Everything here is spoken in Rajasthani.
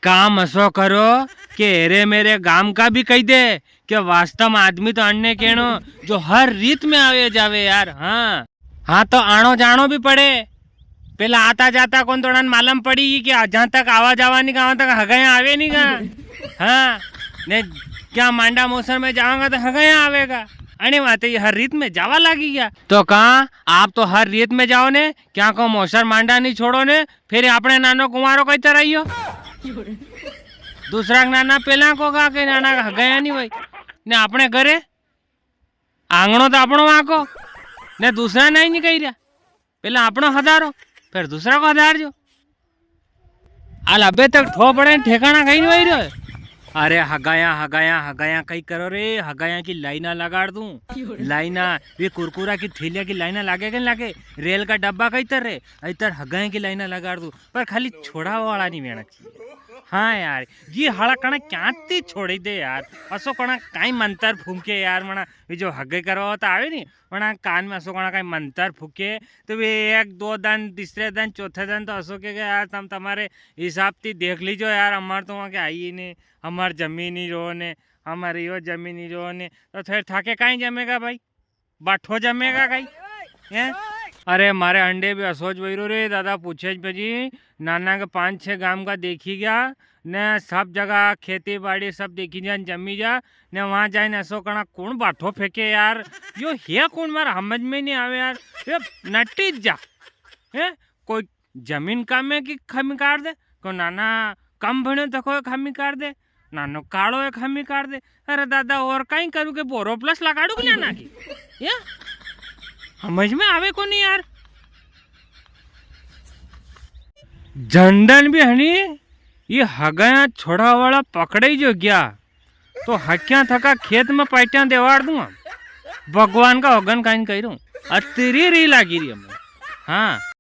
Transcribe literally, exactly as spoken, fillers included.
काम असो करो कि एरे मेरे गाम का भी कही दे कि वास्तव में आदमी तो अणे केणो जो हर रीत में आवे जावे यार। हाँ, हाँ, तो आणो जाणो भी पड़े। पेला आता जाता कोण तोड़न मालूम पड़ी कि जहाँ तक आवा जावा नी का, वहाँ तक हगाया आवे नी का। हाँ, ने क्या मांडा मोसर में जावांगा तो हगाया आवेगा। अने वाते ये हर रीत में जावा लागी गया। तो कहाँ आप तो हर रीत में जाओ ने, क्या को मोसर मांडा नी छोड़ो ने, फिर आपणे नानो कुंवारो कई तरह आयो? दूसरा के नाना पेला को गा के नाना हगाया नी भाई। ने आपणे घरे आंगणो तो आपणो वाको, ने दूसरा ना ही नी कही रहा। पेला आपणो हदारो, फिर दूसरा को हदार जो। आल अबे तक ठो पड़े, ठेकाणा कई नी वई रह्यो। अरे हगाया, हगाया, हगाया कई करो रे, हगाया की लाइना लगाड़ दूं। लाइना, वे कुरकुरा की थैलिया की लाइना लागे के नी लागे? रेल का डब्बा कई तर रे, इतर हगाया की लाइना लगाड़ दूं। पर खाली छोड़ावा वाला नी वेणा चाहिए। हाँ यार, ये हला कणा क्या ती छोड़ी दे यार। असो कणा काई मंतर फूंके यार, मना वे जो हगे करवा तो आवे नी, वणा कान में असो कणा काई मंतर फूके, तो वे एक दो दन, तीसरे दन, चौथे दन तो असो के, के यार, तम तमारे हिसाब ती देख लीजो यार, हमार तो वहाँ के आई ही नी, हमार जमीन ही रो ने, हमारी यो जमीन ही रो ने, तो फिर थाके काई जमेगा भाई? बाठो जमेगा काई? हैं? अरे, मारे अंडे भी असोज वैरो रे, दादा पूछे ज बजी, नाना के पांच छह गाम का देखी गया, ने सब जगह खेती बाड़ी सब देखी जा, जमी जा, ने वहां जाए ने असो कणा कुण बाठो फेंके यार, यो है कुण, मारे समझ में नी आवे यार, ये नटी जा, हैं? कोई जमीन कम है कि खामी काट दे, को नाना कम भण्यो तको है खामी काट दे, नानो कालो है खामी काट दे। अरे दादा, और काई करूँ के बोरो प्लस लगाड़ू कि नाना की? या? समझ में आवे कोनी यार। झंडन भी हनी, ये हगाया छोड़ा वाला पकड़े ही जो गया, तो हक्या थका खेत में पाटियां देवाड़ दूंगा। भगवान का होगन काई नी कही रूं, अतरी री लागी री हमें। हाँ।